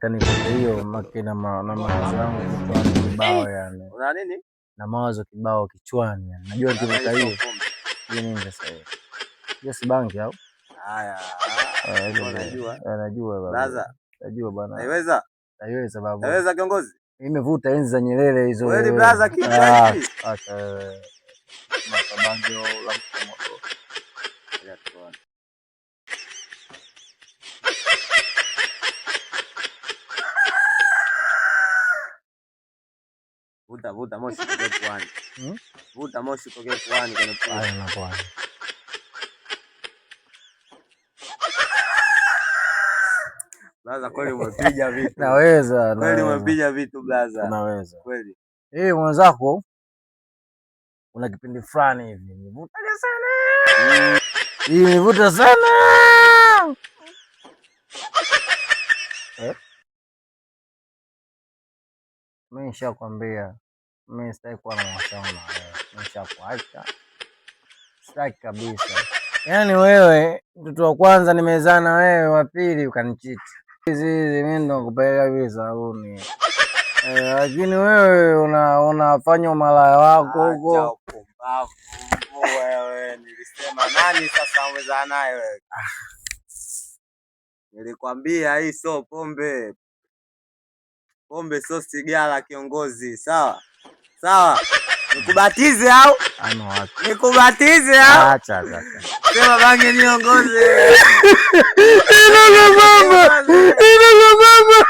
Kanikuta hiyo make na mawazo yangu kichwani kibao yani. Una nini? Na mawazo kibao kichwani yani. Najua nikivuta hiyo. Hiyo nini sasa hiyo? Hiyo si bangi au? Haya. Unajua. Najua baba. Blaza. Najua bana. Naiweza? Naiweza babu. Naiweza kiongozi? Nimevuta enzi za Nyerere hizo. Kweli blaza kitu hiki? Acha wewe. Mabangi au la moto. Vuta vuta moshi tokee puani. Hmm? Vuta moshi tokee puani kwenye pua. Haya na puani. Blaza kweli umepiga vitu. Naweza, Kweli naweza. umepiga vitu blaza. Naweza. Kweli. Eh, mwenzako kuna kipindi fulani hivi nivuta sana. Hii nivuta sana. Eh? Mimi nishakwambia mimi sitaki kuwa na mahusiano na wewe. Mimi nishakuacha. Sitaki kabisa. Yaani wewe mtoto wa kwanza nimezaa na wewe, wa pili ukanichiti. Hizi hizi mimi ndo nakupeleka hivi saluni. Lakini wewe unafanya umalaya wako Acha huko. upumbavu wewe. Nilisema nani sasa umezaa naye wewe? Nilikwambia hii sio pombe. Pombe sio sigara kiongozi, sawa? Sawa. Nikubatize au? Ana wapi? Nikubatize au? Acha acha. Sema bangi niongoze. Ina baba. Ina baba.